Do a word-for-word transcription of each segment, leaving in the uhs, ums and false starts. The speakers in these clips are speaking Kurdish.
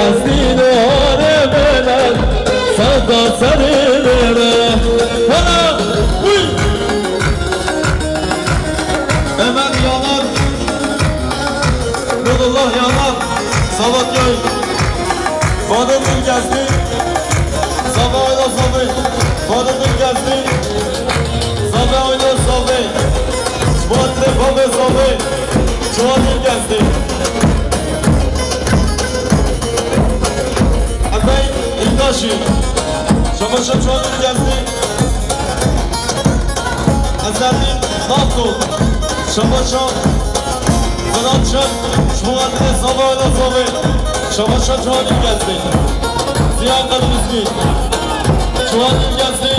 Ez dîno alê bêne, sewda serî bêne. Hala, uy! Emel Yanar, Nurullah Yanar, Savat Yay, Fadil Dilgezdi, Zava Ayla Zavi, Fadil Dilgezdi, Zava Ayla Zavi, Fuat Lê Bavê Zavi, Ciwan Dilgezdi. Efeyn Îldaşî, Şamaşa Çuwan Dilgezdi, Ezerîn Nafto, Şamaşa Firat Şen, ji bo xatirê Zava Ela Zavê, Şamaşa Çuwan Dilgezdi, Ziya Qedimizgî, Çuwan Dilgezdi,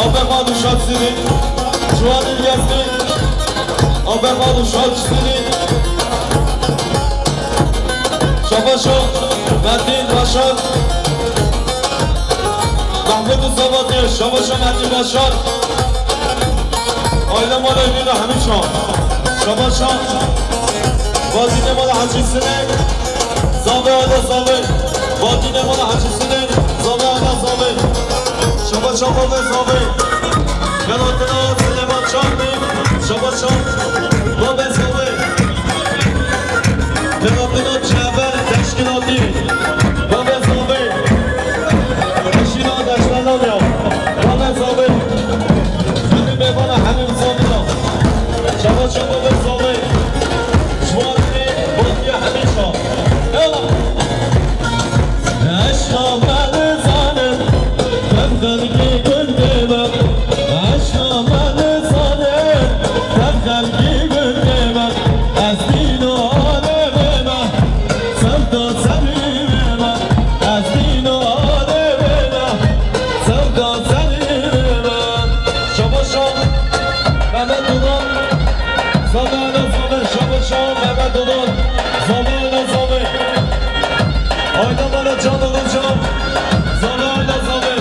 Abe Xalû Şadsîrî, Çuwan Dilgezdi, Abe Xalû Şadsîrî, Şabaşo Merdîn Raşar, Mehmûd û Sabatê, Şabaşo Merdîn Raşar, Aile Mala Emîn û Hemîd Şah, Şabaşo Vatînê Mala Hecî Sinek, Zave Ala Zave, Vatînê Mala Hecî Sinek, Zave Ala Zave, Şabaşo Bavê Zave, Kelatina Silêman Çarmî, Şabaşo Bavê Zave. Kelatina çever teşkîlatî, Bavê Zavê, Eşîna Deştelev ya, Bavê Zavê, Xemî Mêvana Hemî Zavî ya, Şabaşo Bavê Zavê, Şuatê Batiye Hemî Şa. Ela! Eşqa me nizanin, dem xelkî gundê me. Eşqa me nizanin, dem xelkî gundê me. Ez dîno alê bême, sewda serî bême. Ez dîno alê bême, sewda serî bême. Şabaşo Mehmet Duran, Zave Ala Zave, Şabaşo Mehmet Duran, Zave Ala Zave. Ayda Mala Can Ilıcan, Zave Ala Zave,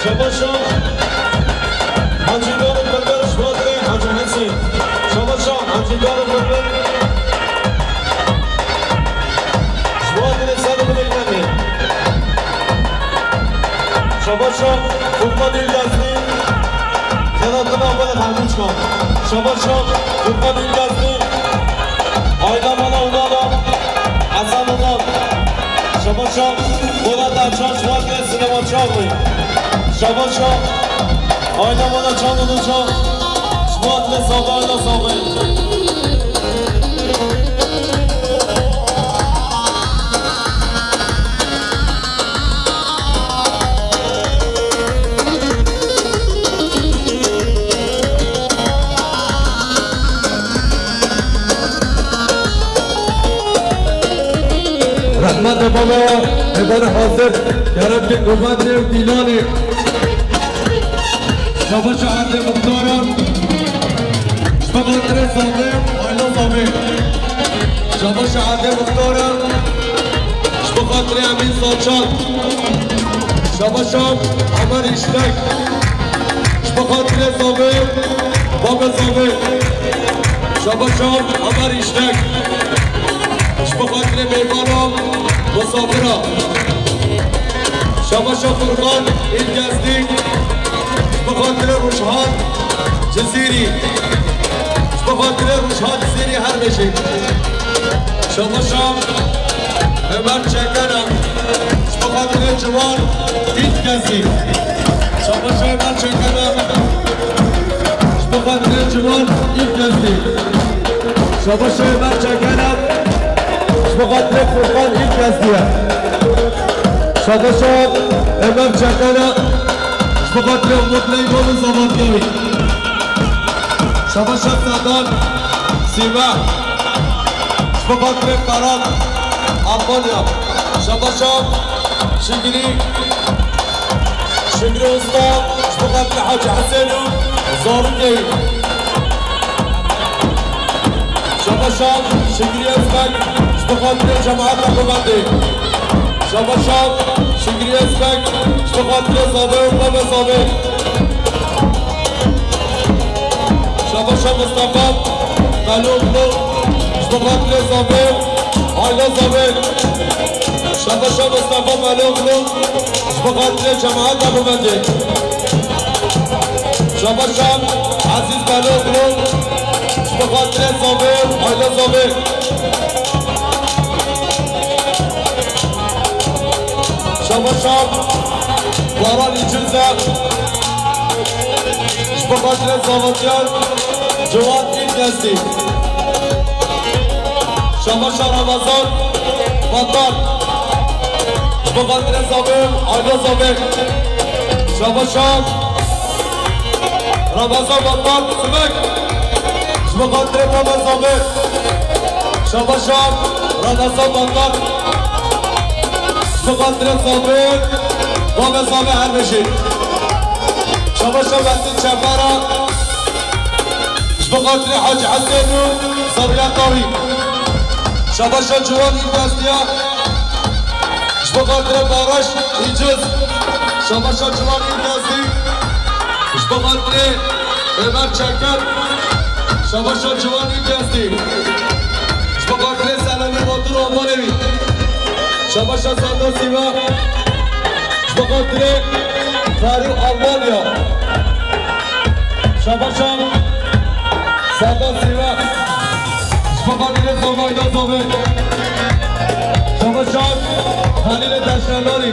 Şabaşo Hacî Garip Bilbil, Şuatê Hacî Hesî, Şabaşo Hacî Garip Bilbil, Şuatê Selim Bilbil, Şabaşo Furkan Dilgezdi, Kelatina Abel Hemîçka, Şabaşo Furkan Dilgezdi, Ayda Mala Unala, Hasan Unal, Şabaşo Murat Erçan, Şuatê Sinema Çarmî, Şabaşo Ayda Mala Can Ulucan, Şuatê Zava Ala Zava. Rehmetê baba, êvarê hazir, kerem ke govendê û dîlanê. Şabaşo erdê muxtaran, ji bo xatirê Zavê, Ayla Zavê. Şabaşo erdê muxtaran, ji bo xatirê Emîn Salçak. Şabaşo Emer Îştek, ji bo xatirê Zavê, Bavê Zavê. Şabaşo Emer Îştek, ji bo xatirê mêvana, misafira. Şabaşo Furkan Îlgezdî, ji bo xatirê Rojhan Cizîrî, ji bo xatirê Rojhan Cizîrî her bijî. Şabaşo Ömer Çekena, ji bo xatirê Ciwan Îlgezdî. Şabaşo Ömer Çekena, ji bo xatirê Ciwan Îlgezdî. Şabaşo Ömer Çekena, ji bo xatirê Furkan Îlgezdî ye. Şabaşo Ömer Çekena, ji bo xatirê Umut Leyman û Zavat Yawî. Şabaşo Sedan Sîmeh, ji bo xatirê Ferhat Almanya. Şabaşo Şigrî, Şigrî Usta, ji bo xatirê Hacî Hesên û Zarokê. Şabaşo Şigrî Özbek, ji bo xatirê cemaeta Xovendê. Şabaşo Şigrî Özbek, ji bo xatirê Zavê û Bavê Zavê. Şabaşo Mustafa Kaloglu, ji bo xatirê Zavê, Ayla Zavê. Şabaşa Mustafa Meloglu, ji bo xatirê cemaeta Rûvendê. Şabaşa Ezîz Meloglu, ji bo xatirê Zavê, aîla Zavê. Şabaşa Baran Îcize, ji bo xatirê Zavatiyan, Ciwan Îldezdî. Şabaşa Ramazan Batar. Ji bo xatirê Zavê, aîla Zavê. Şabaşa Ramazan Batar Simek. Ji bo xatirê Baba Zavê. Şabaşa Ramazan Batar. Ji bo xatirê Zavê, Baba Zavê her bijî. Şabaşa Metin Çepara. Ji bo xatirê Hacî Hesên û Zawiya Tawî. Şabaşa Ciwan Îldezdî ya. Ji bo xatirê Baraş Îciz. Şabaşa Ciwan Îldezdî. Ji bo xatirê Ömer Çeker. Şabaşa Ciwan Îldezdî. Ji bo xatirê Selamî Batur Almanê wî. Şabaşa Serdar Sîva. Ji bo xatirê Farû Almanya. Şabaşa Serdar Sîva. Ji bo xatirê Zovayda Zovê. Şabaşa Halîlê Deştelanî.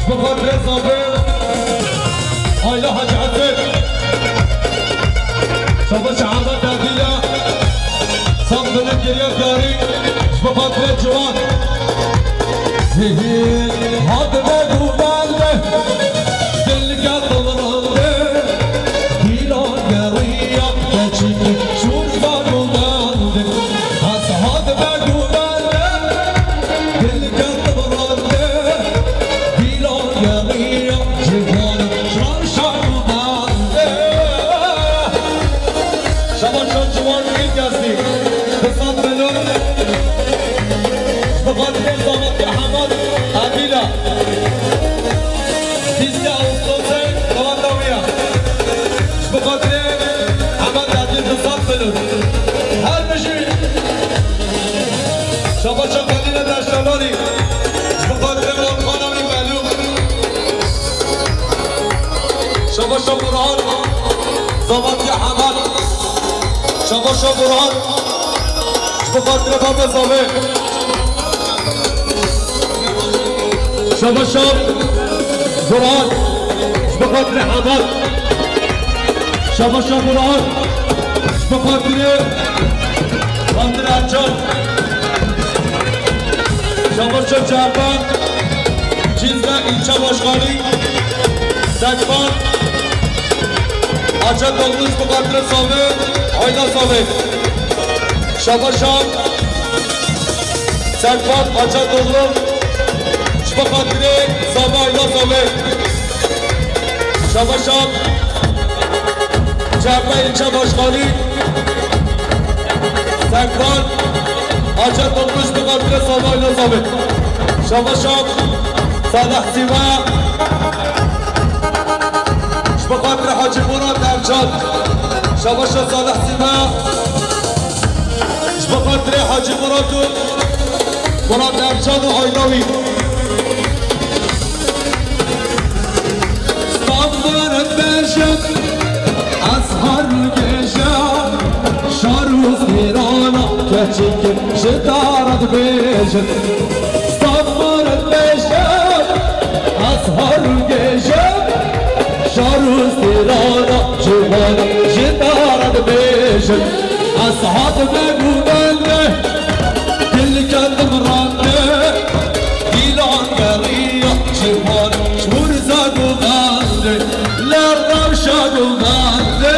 Ji bo xatirê Zovê. Aîla Hacî Hesên. Şabaşa Ehmed Evîla. Sandığın geriye diyarı. Ji bo xatirê Ciwan. Zihî hat ve guvende, dil geldi vurande, dîlan geriya keçik şûr zagû bende. Ez hat ve guvende, dil geldi vurande, dîlan geriya ciwan şar şagû bende. Şabaşa Ciwan Îldezdî. Bi sed milyon. Ji bo xatirê Zavatî Hemad Evîla. Bîst Ağustosê dewata wî ye. Ji bo xatirê Hemad Evîl bi sed milyon. Her bijî. Şabaşa Xelîlê Deştelanî. Ji bo xatirê Orxana wî Melûk. Şabaşa Burhan. Zavatî Hemad. Şabaşa Burhan. Ji bo xatirê Babê Zavê. Şabaşa Burhan. Ji bo xatirê Hemad. Şabaşa Burhan. Ji bo xatirê Batir Ercan. Şabaşa Çehpe. Cizre ilçe başkanı. Sekban. Hacetoglu ji bo xatirê Zavê, aîla Zavê. Şabaşa Sekban Hacetoglu ji bo xatirê Zavê, aîla Zavê. Şabaşa Çehpe ilçe başkanı Sekban Hacetoglu ji bo xatirê Zavê, aîla Zavê. Şabaşa Salih Sîva. Ji bo xatirê Hacî Murat Ercan. Şabaşa Salih Sîva. Ji bo xatirê Hacî Murat û Murat Ercan û aîla wî. Stambul beşem, ez her gece, şar û sîrana keçik ji dara dibêjin. Stambul beşem, ez her gece, şar û sîrana ciwana ji dara dibêjin. Ez hatime guvende, dil kendim rande, dîlan geriya ciwan şûr zad û bende, ler rewşa guvende.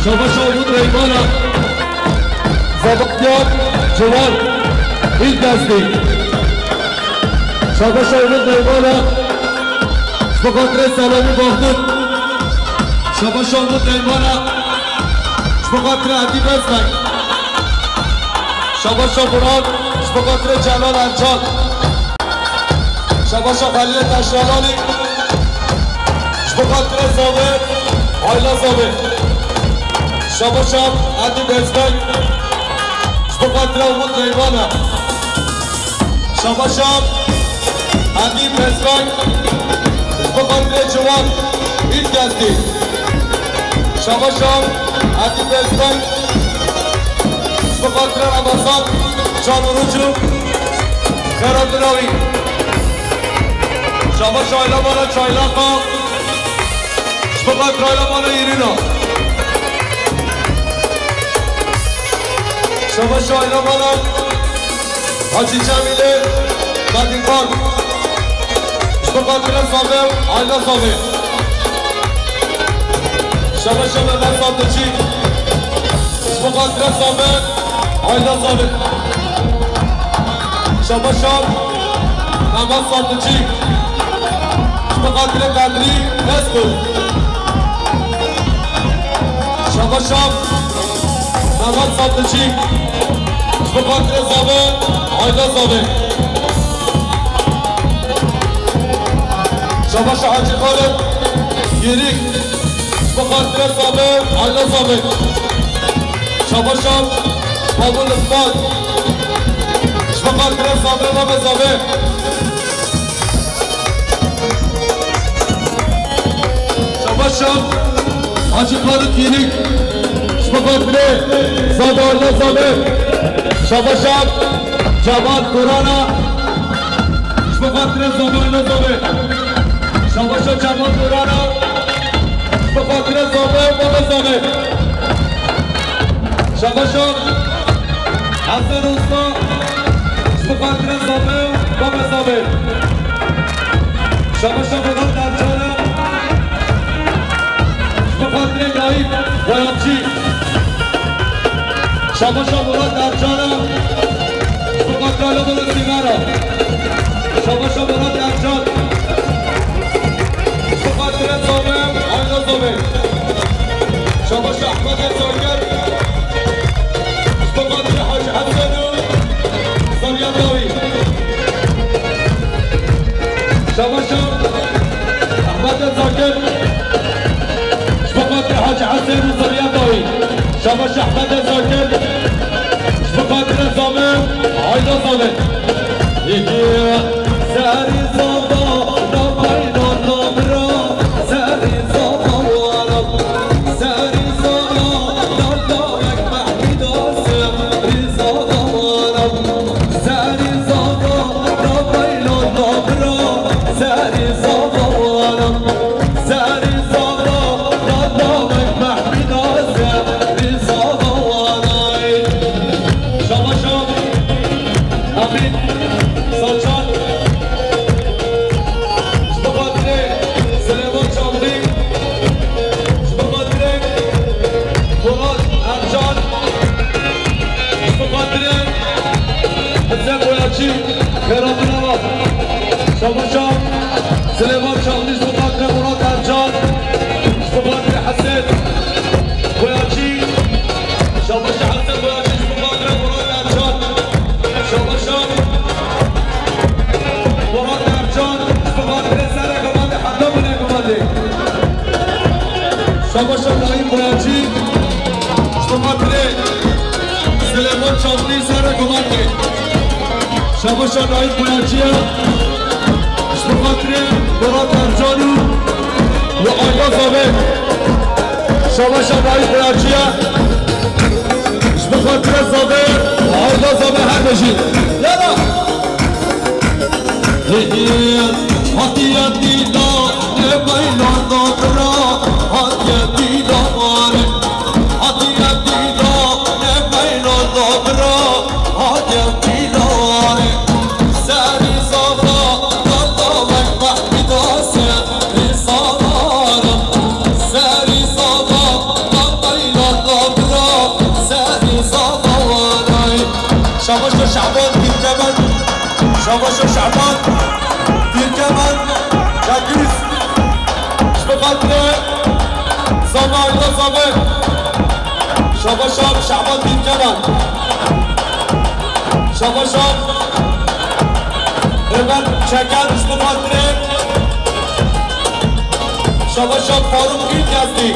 Şabaşa Umut Reymana, Zabatyan Ciwan, Îldezdî. Şabaşa Umut Reymana, ji bo xatirê Selamî Baxtun. Şabaşa Umut Reymana, ji bo xatirê Edî Bezmek. Şabaşa Murat, ji bo xatirê Celal Ercan. Şabaşa Xelîlê Deştelanî, ji bo xatirê Zavê, aîla Zavê. Şabaşa Edî Bezmek, ji bo xatirê Umut Reymana. Şabaşa Edî Pezbeng, ji bo xatirê ciwan, ît destî. Şabaşa Edî Pezbeng, ji bo xatirê Remezan, can û ruc û xêratina wî. Şabaşa Ayla Mala Çaylaqa, ji bo xatirê Ayla Mala Îrîna. Şabaşa Ayla Mala Hacî Cemîlê Medîn Park. Ji bo xatirê Zabe, Ayla Zabe. Şabaşa Mehmet Sadıcı. Ji bo xatirê Zabe, Ayla Zabe. Şabaşa Mehmet Sadıcı. Ji bo xatirê Bedrî Destgul. Şabaşa Mehmet Sadıcı. Ji bo xatirê Zabe, Ayla Zabe. Şabaşa Hacî Xalid Yêrîk. Ji bo xatirê Zabe, Ayla Zabe. Şabaşa Babul Ispat. Ji bo xatirê Zabe, Zabe, Zabe. Şabaşa Hacî Xalid Yêrîk. Ji bo xatirê Zabe, Ayla Zabe. Şabaşa Cemal Turana. Ji bo xatirê Zabe, Ayla Zabe. Şabaşa Cemal Turana. Ji bo xatirê Zabe, Baba Zabe. Şabaşa Hesen Usta. Ji bo xatirê Zabe, Baba Zabe. Şabaşa Murat Ercan. Ji bo xatirê Naîb Boyacî. Şabaşa Murat Ercan. Ji bo xatirê Lobolo Sîmera. Şabaşa Murat Ercan. Ji bo xatirê Zabe, Ayla Zabe. Şabaşa Ehmedê Zaker. Ji bo xatirê Hacî Hesen û Zariya Dawî. Şabaşa Ehmedê Zaker. Ji bo xatirê Hacî Hesen û Zariya Dawî. Şabaşa Ehmedê Zaker. Ji bo xatirê Zabe, Ayla Zabe. Serî Zaba, da bayna da bira, Serî Zaba wara, Serî Zaba, da da wek Mehmûda, Serî Zaba wara, Serî Zaba, da bayna da bira, Serî Zaba wara, Serî Zaba, da da wek Mehmûda, Serî Zaba wara. Şabaşa Emîn Saçan. Ji bo xatirê Silêman Çamlî. Ji bo xatirê Murat Ercan. Ji bo xatirê Hesen Boyacî. Xêratina we. Şabaşa Silêman Çamlî ji bo xatirê Murat Ercan. Ji bo xatirê Hesen Boyacî. Şabaşa Hesen Boyacî ji bo xatirê Murat Ercan. Şabaşa Murat Ercan ji bo xatirê sereke me de heta binê me de. Şabaşa Naîb Boyacî ji bo xatirê Silêman Çamlî sereke me de. Şabaşa Naîb Boyacî ye. Ji bo xatirê Murat Ercan û û Ayla Zabe. Şabaşa Naîb Boyacî ye. Ji bo xatirê Zabe, Ayla Zabe her bijî. Yala! Hatiye dîda, ne beyna da bira, hatiye dîda mare. Hatiye dîda, ne beyna da bira, hatiye dîda mare. Serî Zaba, da da wek Mehmûda, Serî Zaba wara. Serî Zaba, da beyna da bira, Serî Zaba wara. Şabaşa Şaban Pîrkemen. Şabaşa Şaban Pîrkemen. Çekîz. Ji bo xatirê Zaba, Ayla Zabe. Şabaşa Şaban Pîrkemen. Şabaşa Ömer Çeken ji bo xatirê. Şabaşa Faruk Gülgezdi.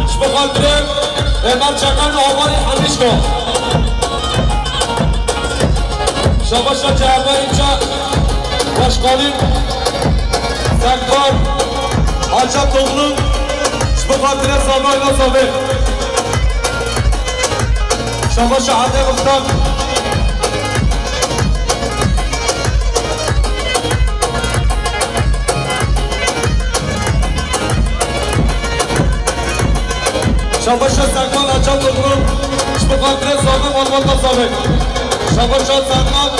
Ji bo xatirê Ömer Çeken û Avarê Hemişka. Şabaşa Xalî Sekban Hacetoglu, ji bo xatirê Zava Ayna Zavê. Şabaşa Edê Muxtar. Şabaşa Serkan Hacetoglu, ji bo xatirê Zava Malbata Zavê. Şabaşa Serkan.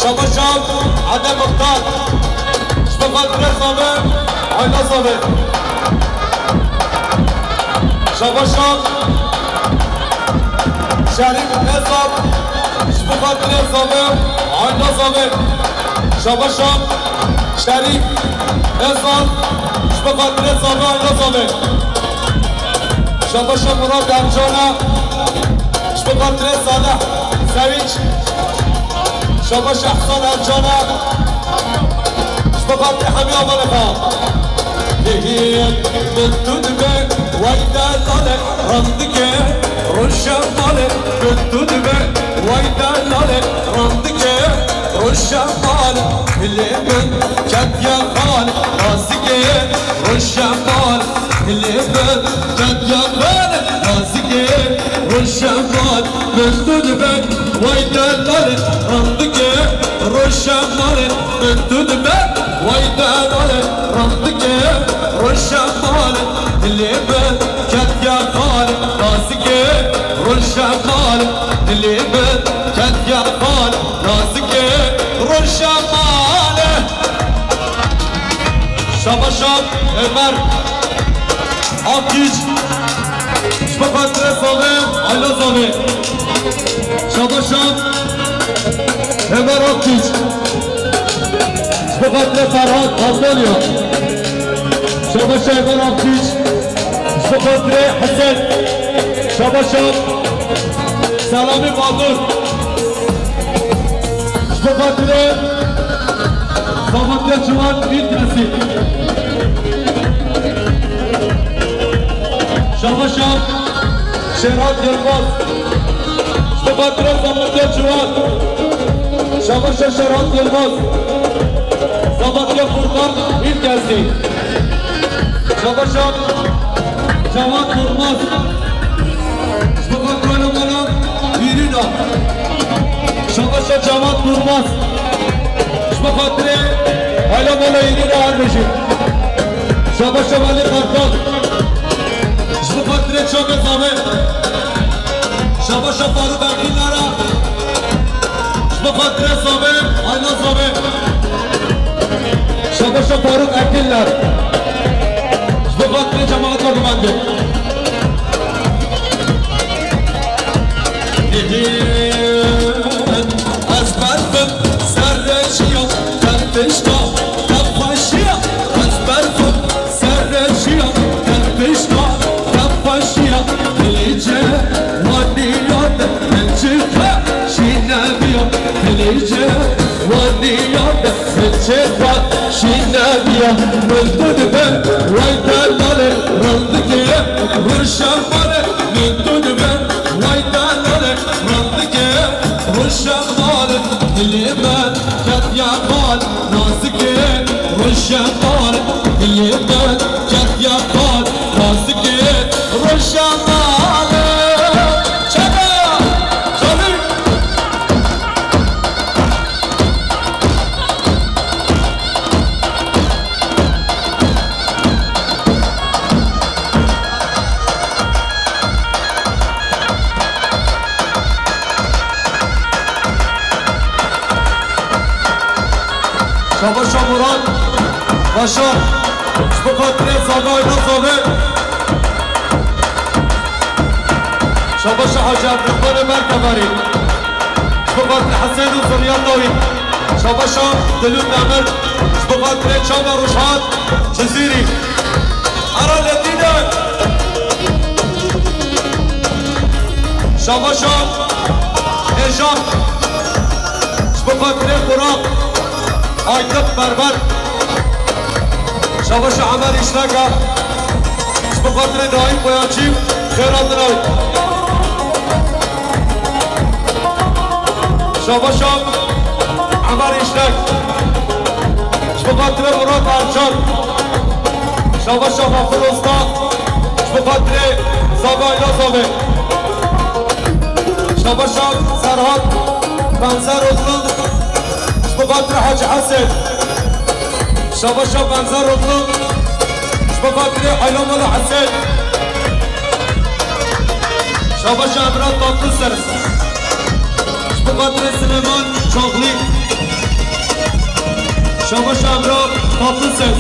Şabaşa Edê Muxtar, ji bo xatirê Zava Ayna Zavê. Şabaşa Şerîf Ezad, ji bo xatirê Zava Ayna Zavê. Şabaşa Şerîf Ezad, ji bo xatirê Zava Ayna Zavê. Şabaşa Murat Ercana, ji bo xatirê Salih Sevinç. Şabaşa Ehsan Ercana, ji bo xatirê hemî avalê xwe. Hê hê, min tu dibe, way delale, randike, roşa male, min tu dibe, way delale, randike, roşa male, hilê min ketiya xale, nazike, roşa male, hilê min ketiya xale, nazike, roşa male, min tu dibe, way delale, randike, roşa male, min tu dibe, way delale, randike, roşa male, hilê min ketiya xale, nazike, roşa male, hilê min ketiya xale, nazike, roşa male. Şabaşa Ömer Akîç, ji bo xatirê Zavê, Ayna Zavê. Şabaşa Ömer Akîç, ji bo xatirê Ferhat Antalya. Şabaşa Ömer Akîç, ji bo xatirê Hesen. Şabaşa Selamî Badur, ji bo xatirê Samatya Ciwan Îlkesî. Şabaşa Şêrat Yilmaz, ji bo xatirê Samatya Ciwan. Şabaşa Şêrat Yilmaz, Samatya Furkan Îlkesî. Şabaşa Cevat Durmaz, ji bo xatirê Ayna Mala Îrîna. Şabaşa Cevat Durmaz, ji bo xatirê Ayna Mala Îrîna her bijî. Şabaşa Velî Kartal, ji bo xatirê Çavê Zavê. Şabaşa Faruk Erkinlere, ji bo xatirê Zavê, Ayna Zavê. Şabaşa Faruk Erkinler, ji bo xatirê cemaeta gumendê. Hê hê, ez berfim serre çiya, te pişta, te xweşiya, ez berfim serre çiya, te pişta, te xweşiya, hilê cewanîya te min çi xwe şîneviya, hilê cewanîya te min çi xwe şîneviya, min tu dibe, way delale, randike, roşa male, min tu dibe, way delale, randike, roşa male, hilê min ketiya xale, nazike, roşa male, hilê min ketiya xale, nazike, roşa male. Çeka! Çalî! Şabaşa Murat Başar, ji bo xatirê Zava Ayna Zavê. Şabaşa Hacı Abdülkadir Merkebarî, ji bo xatirê Hesên û Zilyan Dawî. Şabaşa Dilût Demir, ji bo xatirê Çava Rojhat Cizîrî. Ara letîne. Şabaşa Êjan, ji bo xatirê Qurak Aytik Berber. Şabaşa Emer Îşleka, ji bo xatirê Naîm Boyaçî, xêr hatin ay. Şabaşa Emer Ştek. Ji bo xatirê Murat Ercan. Şabaşa Xafir Usta. Ji bo xatirê Zava Ayla Zave. Şabaşa Serhat Benzer Uzun. Ji bo xatirê Hacı Hesen. Şabaşa Benzer Uzun. Ji bo xatirê Ayla Mala Hesen. Şabaşa Emrah Tatlıses. Ji bo xatirê Silêman Çaxlî. Şabaşa Emrah Tatlıses.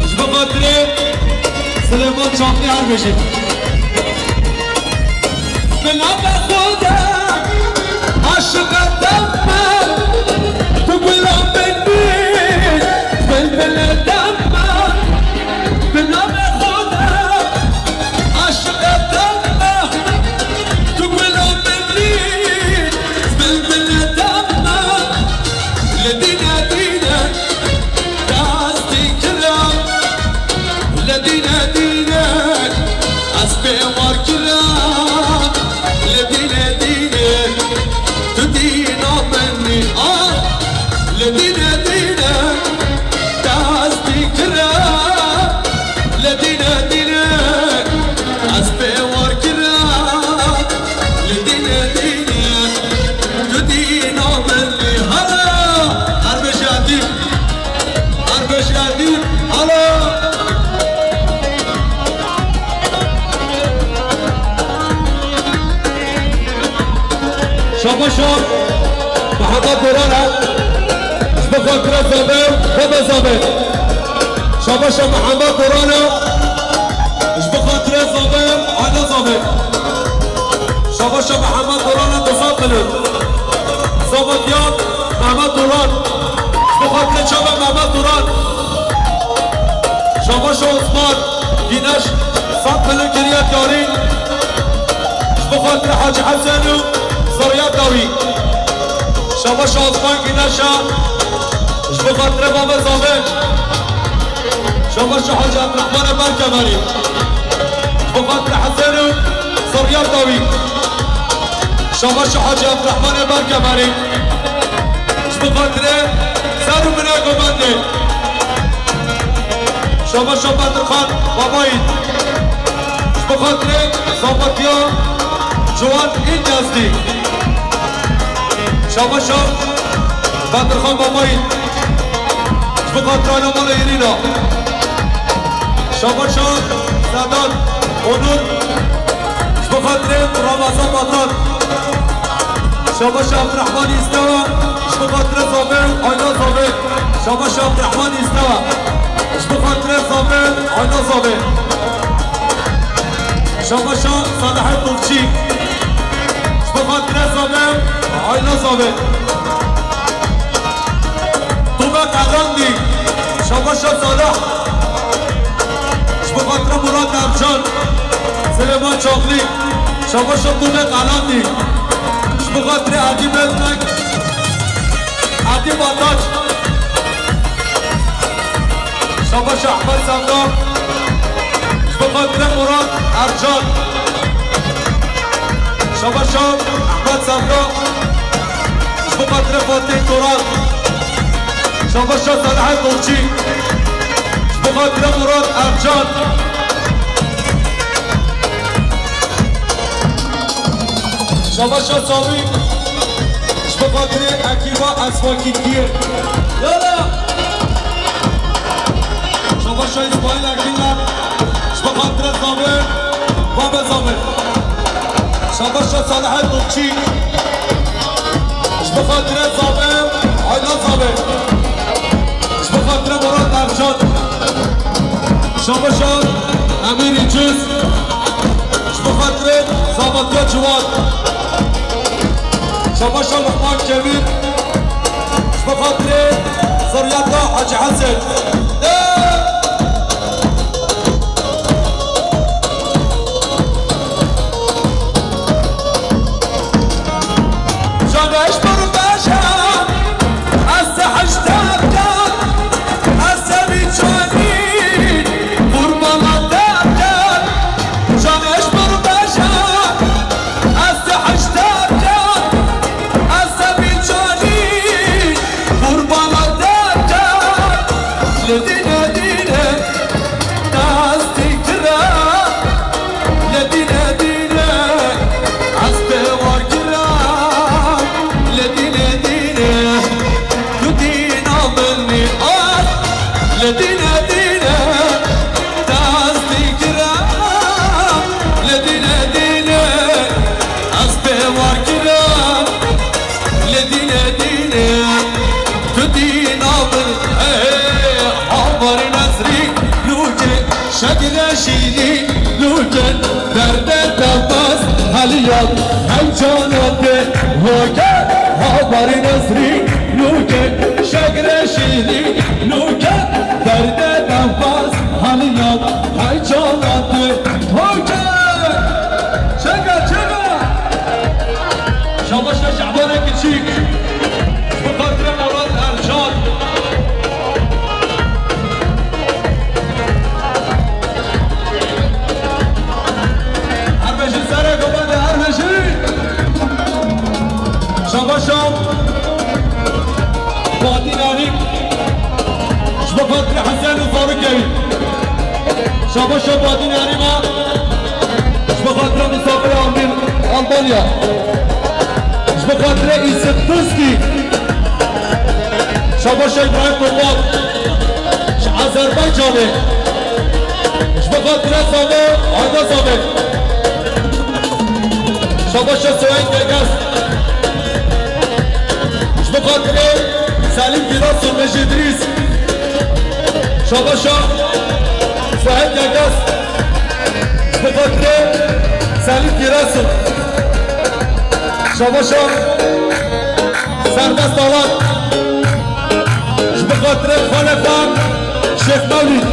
Ji bo xatirê Silêman Çaxlî her bijî. Bi navê Xuda, aşiqa dema, tu gula min bî, bilbile dema. Bi navê Xuda, aşiqa dema, tu gula min bî, bilbile dema. Li dîne dîne destî kira, li dîne dîne ez pê war kira, li dîne dîne tu dîna min î, ah, li dîne dîne destî kira, li dîne dîne ez pê war kira, li dîne dîne tu dîna min î. Hala her bijî Edîb, her bijî Edîb, hala. Şabaşa Mihemed Doran e. Ji bo xatirê Zabe, Bebe Zabe. Şabaşa Mihemed Doran e. Ji bo xatirê Zabe, Ayla Zabe. Şabaşa Mihemed Doran e, du sed milyon. Zavetiya Mehmet Doran. Ji bo xatirê çava Mehmet Doran. Şabaşa Osman Güneş, sed milyon kiriye diyarî. Ji bo xatirê Hacî Hesen û Zerriyet Dawî. Şabaşa Osman Güneş e. Ji bo xatirê Baba Zabe. Şabaşa Hacî Abdurrahmanê Berkemerî. Ji bo xatirê Hesen û Zerriyet Dawî. Şabaşa Hacî Abdurrahmanê Berkemerî. Ji bo xatirê ser û binê govendê. Şabaşa Bedirxan Babayî. Ji bo xatirê zavetiya Ciwan Încezdî. Şabaşa Bedirxan Babayî. Ji bo xatirê Ayla Mala Êrîna. Şabaşa Sedan Onur. Ji bo xatirê Ramazan Batan. Şabaşa Abdurrahman Îstewa. Ji bo xatirê Zabe, Ayla Zabe. Şabaşa Abdurrahman Îstewa. Ji bo xatirê Zabe, Ayla Zabe. Şabaşa Salihê Topçî. Ji bo xatirê Zabe, Ayla Zabe. Tûbe Qerandî. Şabaşa Salih. Ji bo xatirê Murat Ercan. Silêman Çaxlî. Şabaşa Tûbe Qerandî. Ji bo xatirê Edî Bedmek. Edî Bataç. Şabaşa Ehmed Sevda. Ji bo xatirê Murat Ercan. Şabaşa Ehmed Sevda. Ji bo xatirê Fatih Turan. Şabaşa Salihê Topçî. Ji bo xatirê Murat Ercan. Şabaşa Samî. Ji bo xatirê Ekîba Esmakîtiyê. Yala! Şabaşa Îsmaîl Ergîner. Ji bo xatirê Zabe, Babe Zabe. Şabaşa Salihê Topçî. Ji bo xatirê Zabe, Ayla Zabe. Ji bo xatirê Murat Ercan. Şabaşa Emîr Îciz. Ji bo xatirê zavetiya Ciwan. Şabaşa Luqman Kemîr. Ji bo xatirê zerriyeta Hacî Hesen. Can eşber beşer, ez te hişter can, ez te biçanî, qurbana te can. Can eşber beşer, ez te hişter can, ez te biçanî. Hey cana te hoke, habarê Nesrî nûke, şegre şîrî nûke, derde dembaz haliya. Hey cana te hoke. Çeka, çeka. Şabaşa Şabanê Kiçîk. Bi xatirê Murat Ercan. Her bêjin sere gobende, her bêjin. Şabaşa Fatî Nerî. Ji bo xatirê Hesen û Farûkê. Şabaşa Fatî Nerî ma. Ji bo xatirê Misafir Amîr Albanya. Ji bo xatirê Îsif Tuzkî. Şabaşa Îbrahîm Kurban. Ji Azerbaycanê. Ji bo xatirê Zame, Ayda Zame. Şabaşa Suheyd Geges. Ji bo xatirê Selîm Girasun Mecîd Rîz. Şabaşa Suheyd Geges. Ji bo xatirê Selîm Girasun. Şabaşa Serbest Alan. Ji bo xatirê Xalefan Şêx Mewlîd.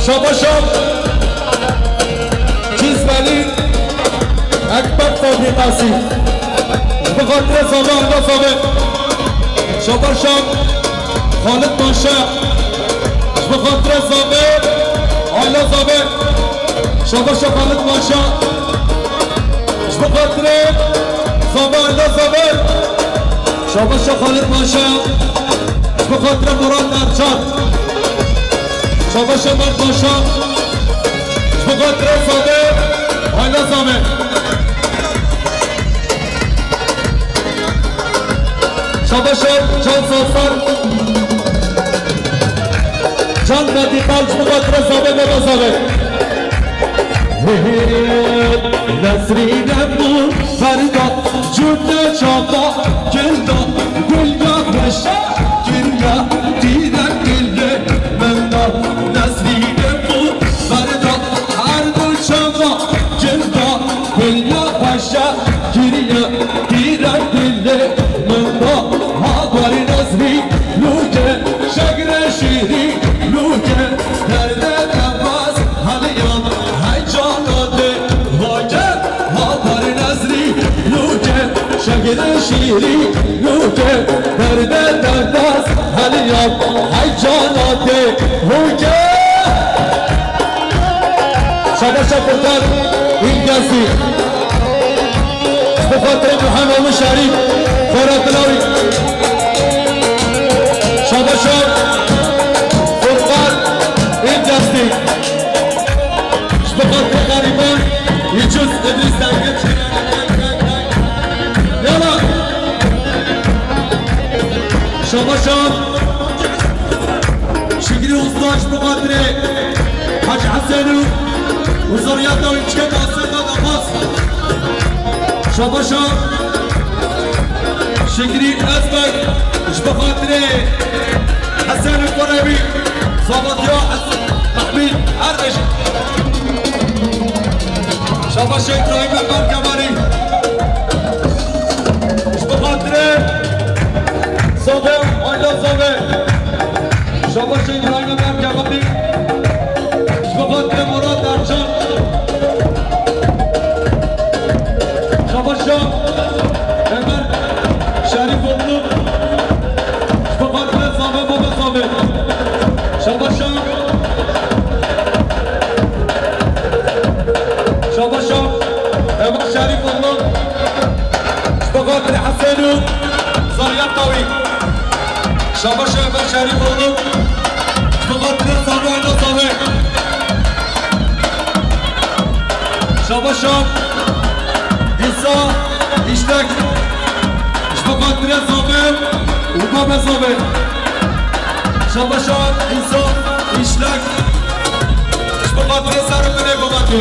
Şabaşa Cizvelî Ekber Fabrîkasî. Ji bo xatirê Zame, Ayla Zame. Şabaşa Xalid Paşa. Ji bo xatirê Zame, Ayla Zame. Şabaşa Xalid Paşa. Ji bo xatirê Zame, Ayla Zame. Şabaşa Xalid Paşa. Ji bo xatirê Murat Ercan. Şabaşa Mert Paşa. Ji bo xatirê Zame, Ayla Zame. Şabaşa Can Sasar. Can Radikal, ji bo xatirê Zame, Baba Zame. Nesrîne bû ferda, cûte çava gilda, gul ya xweşa, gul ya tîre gilê min da. Nesrîne bû ferda, her du çava gilda, gul ya xweşa, giriya tîre gilê min da. Habarê Nesrî nûke, şegre şîrî nûke, derde dembaz haliyan, hey cana dê hoke. Habarê Nesrî nûke, şegre şîrî nûke, derde dembaz haliyan, hey cana dê hoke. Şabaşa Furkan Îlgazî. Ji bo xatirê Mihemed Şerîf, Ferhat Lawî. Şabaşa Furkan Îlgazî. Ji bo xatirê Xerîban, Yicuz, Îdrîs Dengir. Yala. Şabaşa Şikrî Usta ji bo xatirê Hacî Hesen û zariyata wî çike Nasir da Damas. Şabaşa Şikrî Ezbek ji bo xatirê Hesen û Kurewî, Zavatiya Hesen Mehmî, her bêjin. Şabaşa Îbrahîm Berkemanî. Ji bo xatirê Zave, Ayla Zave. Şabaşa Îbrahîm Berkemanî. Ji bo xatirê Murat Ercan. Şabaşa Ömer Şerîfoğlu. Ji bo xatirê Zave, Baba Zave. Şabaşa. Şabaşa Ömer Şerîfoğlu. Ji bo xatirê Hesen û zariyata wî. Şabaşa Ömer Şerîfoğlu. Ji bo xatirê Zave, Ayla Zave. Şabaşa Îsa Îştek. Ji bo xatirê Zave û Baba Zave. Şabaşa Îsa Îştek. Ji bo xatirê ser û binê Gobatê.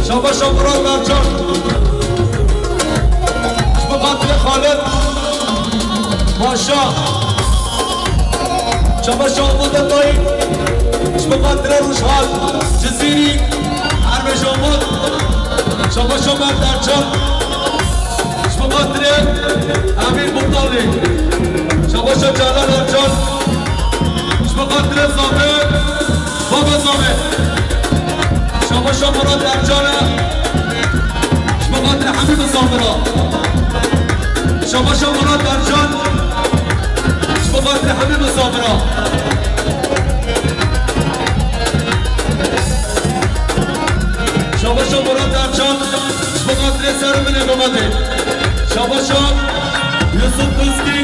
Şabaşa Murat Ercan. Ji bo xatirê Xalid Paşa. Şabaş Amad Dayî, ji bo xatirê Rojhal, Cizîrî, Hermêj Amad. Şabaş Amad Ercan, ji bo xatirê Emîn Mutalî. Şabaş Celal Ercan, ji bo xatirê Zame, Baba Zame. Şabaş Murat Ercan, ji bo xatirê hemî misafira. Şabaş Murat Ercan, ji bo xatirê hemî misafira. Şabaş Murat Ercan, ji bo xatirê ser min ê Mimetê. Şabaş Yusuf Duzkî,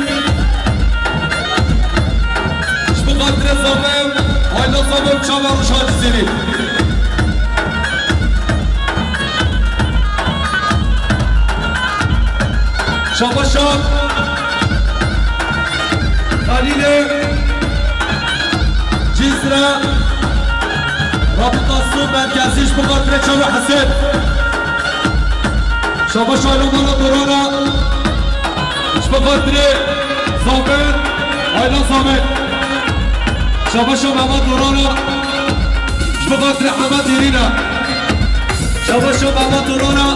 ji bo xatirê Zame, aîla Zame û çava Rojhal Cizîrî. Şabaş Xelîlê Cizre, Rabita Su Merkezî, ji bo xatirê Çawa Hesên. Şabaş aîla mala Dorana, ji bo xatirê Zame, aîla Zame. Şabaş Mehmet Dorana, ji bo xatirê Hemed Dêrîne. Şabaş Mehmet Dorana,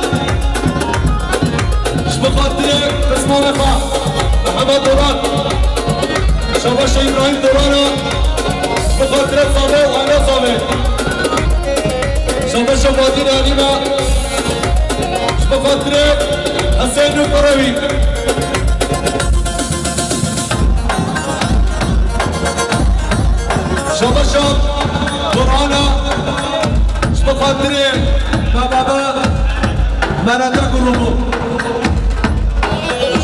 ji bo xatirê pismamê xwe, Mihemed Doran. Şabaş Îbrahîm Dorana, ji bo xatirê Zame û aîla Zame. Şabaş Fatîne Elîna, ji bo xatirê Hesên û kurê wî. Şabaş Dorana, ji bo xatirê me bebe Merete grûbû.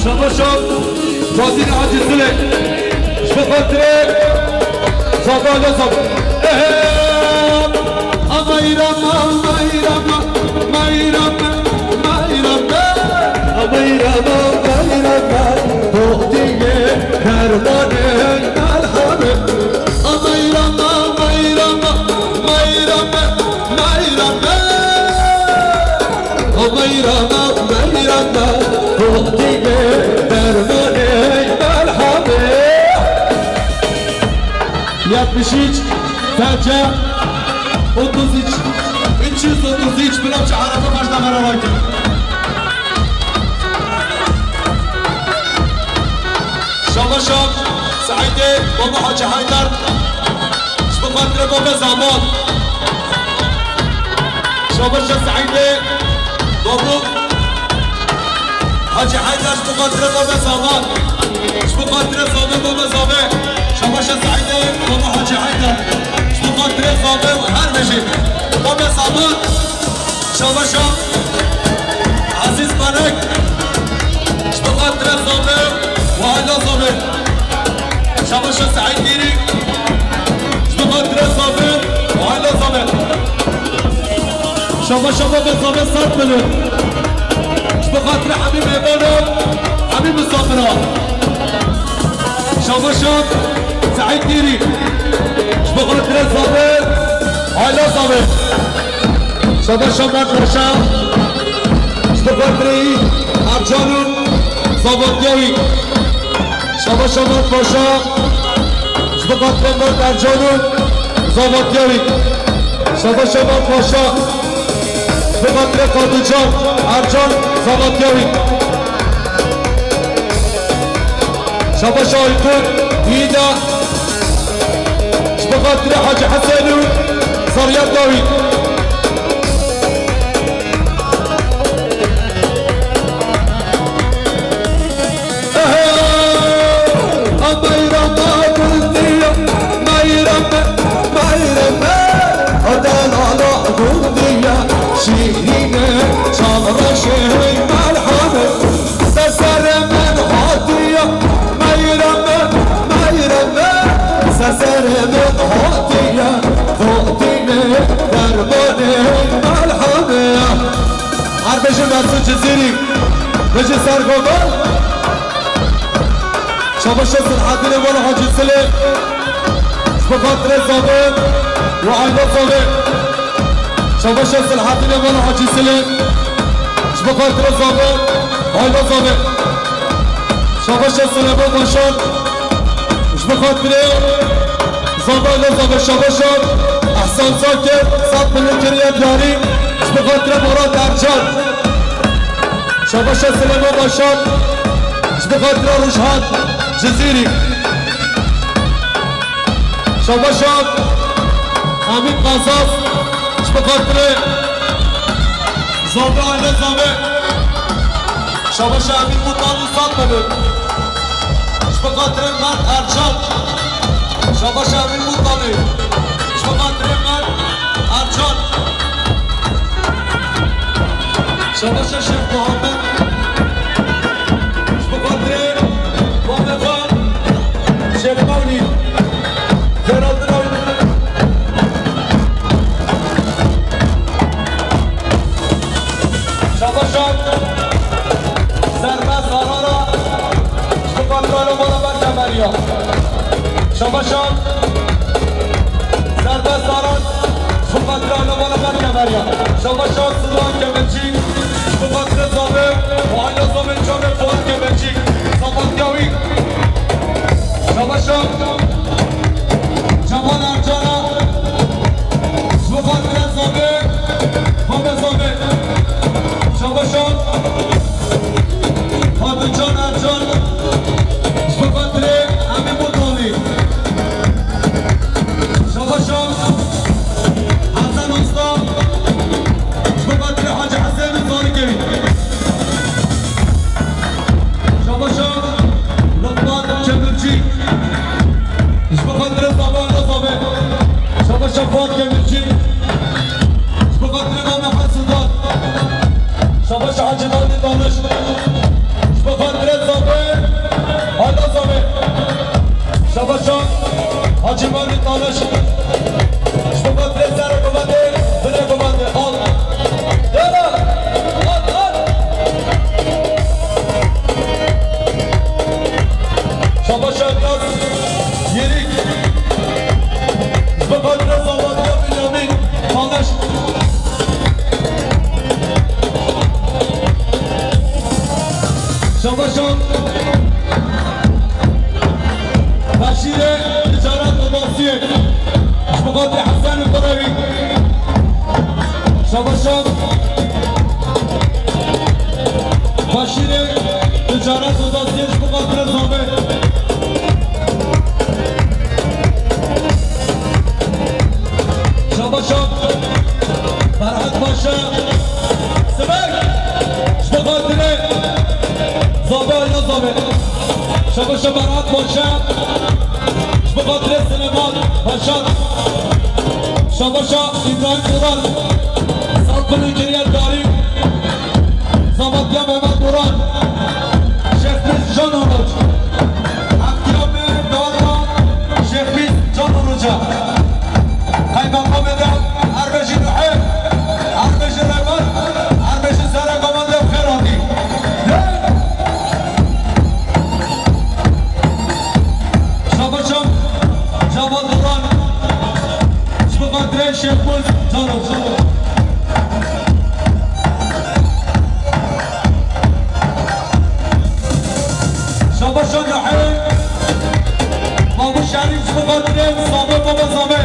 Şabaş Fatîne Hacî Silê, ji bo xatirê Zame aîla Zame. Ehe! Amayram, amayram, amayram, amayram, amayram, amayram, doxtiyê dermanê melhemê. Amayram, amayram, amayram, amayram, amayram, amayram, doxtiyê dermanê melhemê. Yetmiş üç, Serçe, otuz üç, üç yüz otuz üç, bila çi araba başta beraber ki. Şabaş Seîdê, Baba Hacı Haydar, ji bo xatirê Baba Zaman. Şabaş Seîdê, Baba Hacı Haydar, ji bo xatirê Baba Zaman. Ji bo xatirê Zame, Baba Zame. Şabaş Seîdê, Baba Hacı Haydar. Ji bo xatirê Zame û her bijî. Baba Zaman. Şabaş Ezîz Melek. Ji bo xatirê Zame û aîla Zame. Şabaş Seîd Dîrî. Ji bo xatirê Zame û aîla Zame. Şabaş Baba Zame Sert Melo. Ji bo xatirê hemî mêvanan, hemî misafiran. Şabaş Seîd Dîrî. Ji bo xatirê Zame, aîla Zame. Şabaş Mert Paşa. Ji bo xatirê Ercan û zavatiya wî. Şabaş Mert Paşa. Ji bo xatirê Mert Ercan û zavatiya wî. Şabaş Mert Paşa. Ji bo xatirê Qadican Ercan zavatiya wî. Şabaş Aykut, Hîda. Ji bo xatirê Hacî Hesen û zariyeta wî. Ehe! A meyrama gundiya, meyrama, meyrama. A delala gundiya, şîrîne, çavreşê melhame. Seserê min hatiye, meyreme, meyreme. Seserê min hatiye, voxtîne, dermanê, melhame. Her bijî Mesûd Cizîrî, bijî Sergoban. Şabaşa Silhedînê Mala Hacî Silê. Ji bo xatirê Zame û aîla Zame. Şabaşa Silhedînê Mala Hacî Silê. Ji bo xatirê Zame, aîla Zame. Şabaşa Silêman Başar. Ji bo xatirê Baba Elazar ve şabaşa Ehsan Zakir, sat milli kiriye diyarî, ji bo xatirê Murat Ercan. Şabaşa Silêman Başar, ji bo xatirê Rojhan Cizîrî. Şabaşa Emîn Qazaz, ji bo xatirê Zave, aile Zave. Şabaşa Emîn Mutalî, sat bibin. Ji bo xatirê Mert Ercan. Şabaşa Emîn Mutalî. Ji bo xatirê Mert Ercan. Şabaşa Şêx Muhammed. Ji bo xatirê Muhammed Xan. Şêx Mewlî. Xêratina wî. Şabaşan. Serbest Arara. Ji bo xatirê Arabana Berkemeriya. Şabaşan. Serbest Aran. Ji bo xatirê Arabana Berkemeriya. Şabaşan Silvan Kemercî. Ji bo xatirê Zave. Û aile Zave çavê Fuat Kemercî. Sabatya wî. Şabaşan. Cemal Ercana, ji bo xatirê Zave, Baba Zave. Şabaşan, Fatihcan Ercan, ji bo xatirê Emîn Mutalî. Şabaşan, Hesen Usta, ji bo xatirê Hacî Hesen Zarikê. Şabaşa Lokman Kemirci. Ji bo xatirê Zava, Zave. Şabaşa Fuat Kemirci. Ji bo xatirê Mame Hesultan. Şabaşa Hacî Mevlî Daniş. Ji bo xatirê Zave, Ayla Zave. Şabaşa Hacî Mevlî Daniş. Ji bo xatirê serê komandê, binê komandê. Al. Yala. Al, al. Şabaşa Yaz Yerik. Ji bo xatirê Zava Bînyamîn Daniş. Şabaşa Beşîrê Ticaret Odasiyê. Ji bo xatirê Hesen Kurewî. Şabaşa Beşîrê Ticaret Odasiyê ji bo xatirê Zave. Şabaşa Ferhat Paşa Sibek. Ji bo xatirê Zave, aile Zave. Şabaşa Ferhat Paşa. Ji bo xatirê Silêman Paşa. Şabaşa İbrahim Duran. Sat bin kiriye darî. Zavatya Mehmet Duran. Şêx Pîs Can Oruç. Eftiyabê dawata Şêx Pîs Can Oruca. Kaymakamê de Erbejî Nuhê, Erbejî Revan, Erbejî Serekoman de xêr hatî. Şabaşan Cemal Duran, ji bo xatirê Şêxmûs Cano. Şabaşan Yahya, Mamu Şerîf ji bo xatirê Zame, Baba Zame.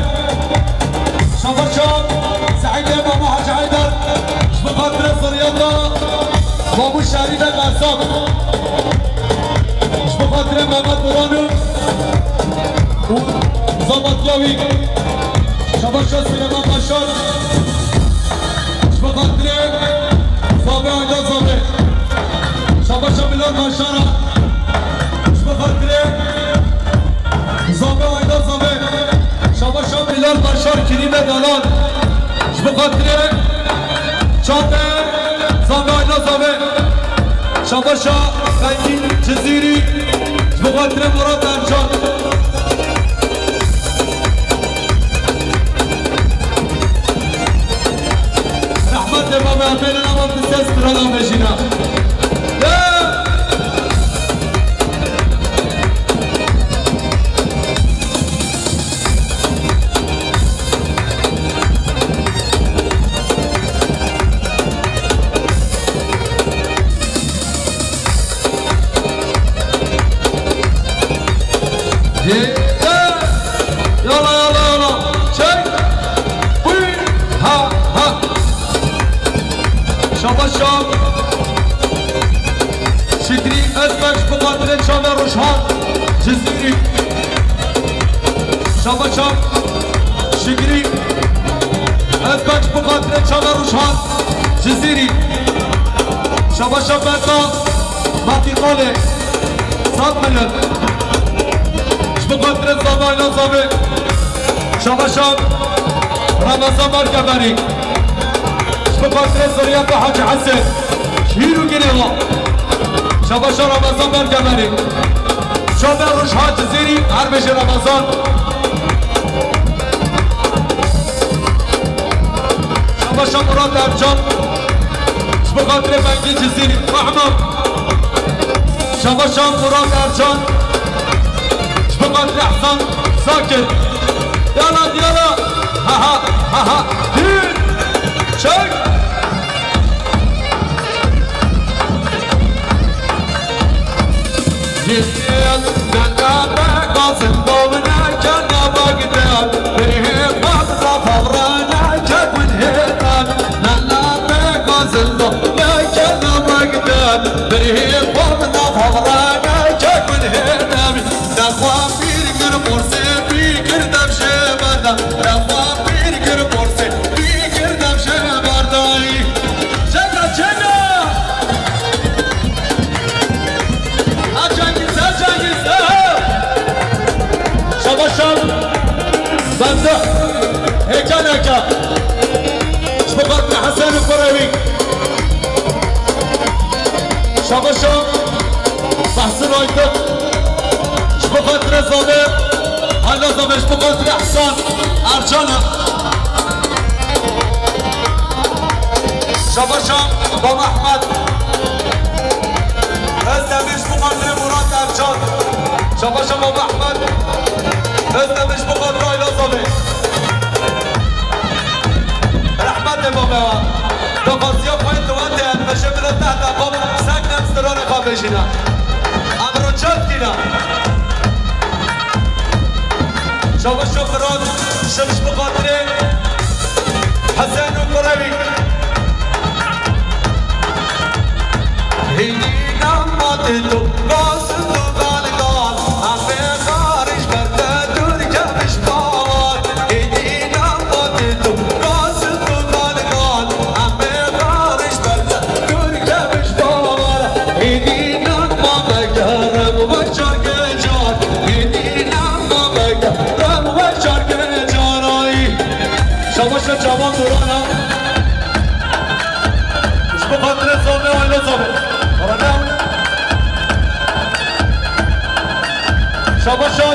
Şabaşan Seîdê Mamu Hacı Haydar, ji bo xatirê ziriyeta Mamu Şerîfê Qesab. Ji bo xatirê Mehmet Duran û Zavatya wî. Şabaşa Silêman Başar. Ji bo xatirê Zame, aîla Zame. Şabaşa Bilal Başar. Ji bo xatirê Zame, aîla Zame. Şabaşa Bilal Başar, Kirîme Dalan. Ji bo xatirê Çape, Zame, aîla Zame. Şabaşa Xengîn Cizîrî. Ji bo xatirê Murat Ercan. Rehmetê Mame Emê li nava bi ses krala me jîna. Yala. Şabaşa Şikrî Özbek ji bo xatirê çavê Rojhan Cizîrî. Şabaşa Şikrî Özbek ji bo xatirê çavê Rojhan Cizîrî. Şabaşa Berda Matîqalê. Sed milyon. Ji bo xatirê Zava Îla Zavê. Şabaşa Ramazan Berkemerî. Ji bo xatirê zuriyeta Hacî Hesên. Hîr û girê wa. Şabaşa Ramazan Berkemerî. Çavê Rojhan Cizîrî, her bêje Ramazan. Şabaşa Murat Ercan. Ji bo xatirê Mengî Cizîrî. Rahman. Şabaşa Murat Ercan. Ji bo xatirê Ehsan Zakir. Yala, yala. Ha, ha, ha, ha. Hîr. Çek. Cizîrî. Nana be gazin dovne kena Bagdad. Birhê xwe bi zaf hevra neke gund hêtan. Nana be gazin dovne kena Bagdad. Birhê xwe bi zaf hevra neke gund hêtan. Nexwe pîr kir porsê pî kir dev jê berda. Nexwe pîr kir porsê pî kir dev jê berdayî. Çeka, çeka! Ha Cengiz, ha Cengiz, ha! Şabaşan Memduh, hêka neka. Ji bo xatirê Hesen û Kurewî. Şabaşan Behsin Aydın. Ji bo xatirê Zavê, Ayla Zavê, ji bo xatirê Ehsan Ercana. Şabaşa Baba Ehmed. Özdemir ji bo xatirê Murat Ercan. Şabaşa Baba Ehmed. Özdemir ji bo xatirê Ayla Zavê. Rehmetê babê wa. Daxwaziya xwe di wendê em meşe bira tehta xwe, sek nem stranê xwe bêjîne. Em roçat kîne. Şabaşa Firat, şim ji bo xatirê Hesen û Kurewî. Hêdî nam matê tu, gaz tu gal gal, em bê xarij ber te dûr kevin ji bawan. Hêdî nam matê tu, gaz tu gal gal, em bê xarij ber te dûr kevin ji bawan. Hêdî nam ma me gerem we çarkê car. Hêdî nam ma me gerem we çarkê car. Ay. Şabaşa çavan durana. Ji bo xatirê Zavê, Ayla Zavê. Rana. Şabaşa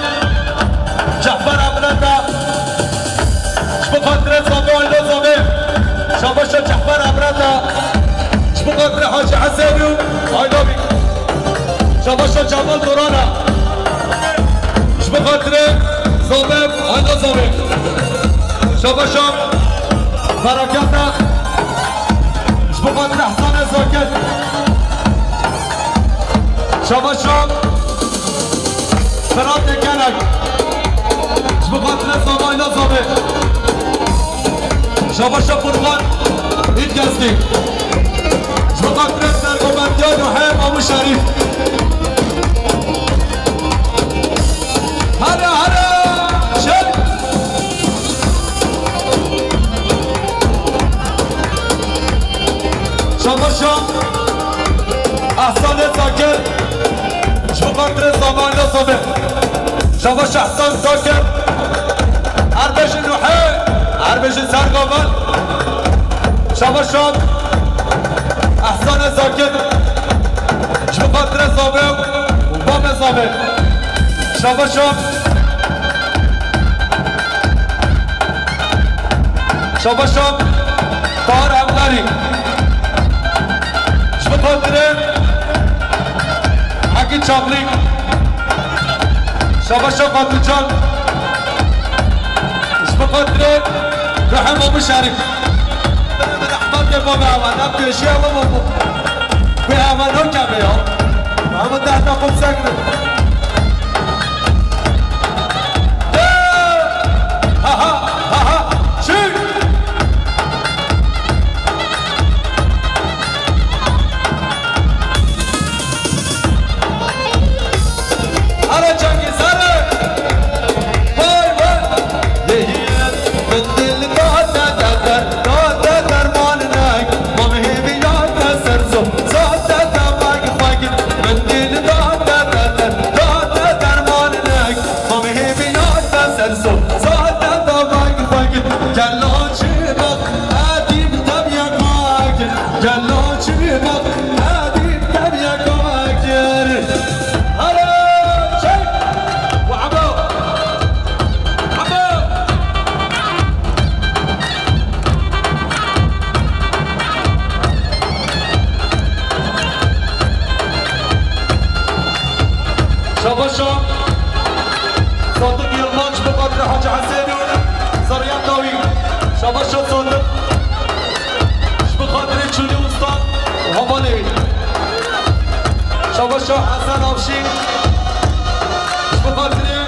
Cehfer Emreta. Ji bo xatirê Zavê, Ayla Zavê. Şabaşa Cehfer Emreta. Ji bo xatirê Hacî Hesen û Ayla Bî. Şabaşa Cemal Dorana. Ji bo xatirê Zavê, Ayla Zavê. Şabaşa Bereketa. Ji bo xatirê Ehsanê Zakir. Şabaşa Firatê Kenek. Ji bo xatirê Zavê, Ayla Zavê. Şabaşa Furkan Îtkestî. Ji bo xatirê sergomendiya Nuhê Mamû Şerîf. Here, here, çek. Şabaşa Ehsanê Zakir. Ji bo xatirê Zavê, Ayla Zavê. Şabaşa Ehsan Zakir. Her bêjin Nuhê, her bêjin Sergomen. Şabaşa Ehsanê Zakir. Ji bo xatirê Zavê û babê Zavê. Şabaşa. Şabaşa Tahir Emdarî. Ji bo xatirê Hekî Çaxlî. Şabaşa Xatûcan. Ji bo xatirê Rehim Abu Şerîf. Rehmetê babê hewa, ne pêşiya min bû. Wê hewa nokeve ya. Hema dehta xwe sekrin. Ha, ha, ha, ha. Çi? Sadiq Yılmaz, ji bo xatirê Hacî Hesen û zerriyeta wî. Şabaşa Sadiq. Ji bo xatirê Çûlî Usta û hevalê wî. Şabaşa Hesen Avşîn. Ji bo xatirê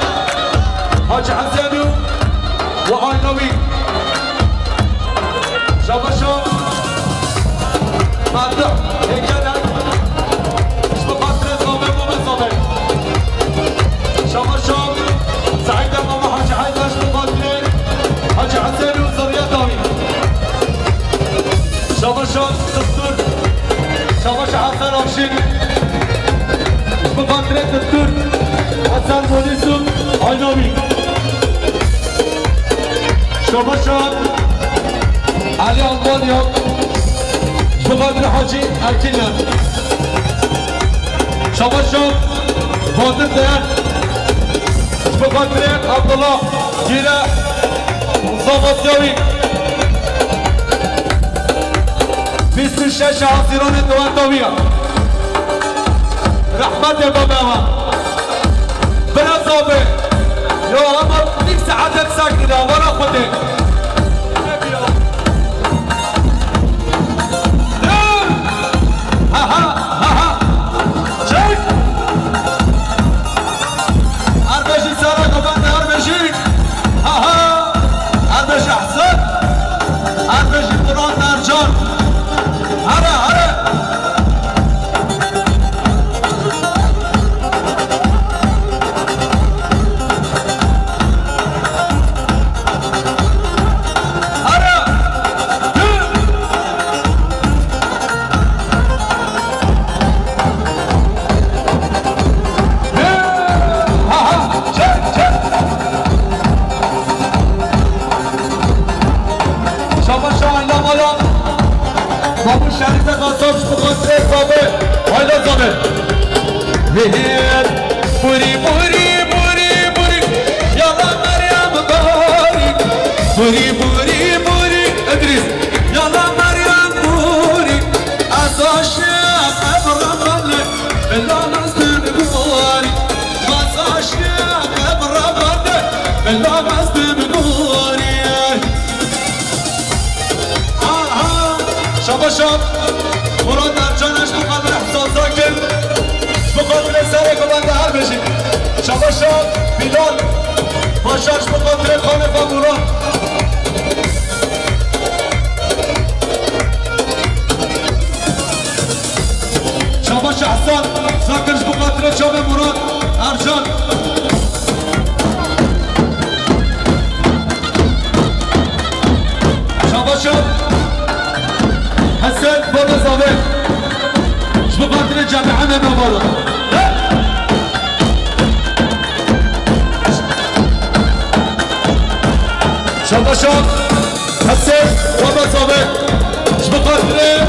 Hacî Hesen û, û aîla wî. Şabaşa Fatih Heykel. Ji bo xatirê Zabe, Mame Zabe. Şabaşa Seîde Mame Hacî Heyder, ji bo xatirê Hacî Hesen û zerriyeta wî. Şabaşa Diktor. Şabaşa Hesen Avşîn. Ji bo xatirê Diktor Hesen Molîs û aîla wî. Şabaşa Elî Almanya. Ji bo xatirê Hacî Erkin e. Şabaşa Badir Değer. Ji bo xatirê Abdullah Gîre. Zavatya wî. Bîst û şeş Haziranê deweta wî ye. Rehmetê baba. Bira Zabe. Ya ama nîv saetek sekine, vara Xwedê. Ha, ha, ha, ha. Çek. Erbejî sara kapan de erbejî. Ha, ha. Erbejî Ehsen. Erbejî Murat Ercan. Here, here. Şabaşa Ayla Mala, Mamû Şerîfe Gazoz, Muqaddes Zabe, Ayla Zabe. Hê hê. Burî, burî, burî, burî, yala Meryem Gorî. Burî, burî, burî, Idrîs, yala Meryem Gorî. Ez aşiq ebra mele, bila nastin gorî. Ez aşiq ebra mele, bila nastin gorî. Aha! Şabaşa Murat Ercan, ji bo xatirê Hüsan Zakir, ji bo xatirê serê Gulanda her bijî. Şabaşa Bilal Paşa, ji bo xatirê Xanê Xwe Murat. Şabaşa Hüsan Zakir, ji bo xatirê çavê Murat Ercan. Şabaşa Hesen Baba Zabe. Ji bo xatirê camianê me bala. Şabaşa Hesen Baba Zabe. Ji bo xatirê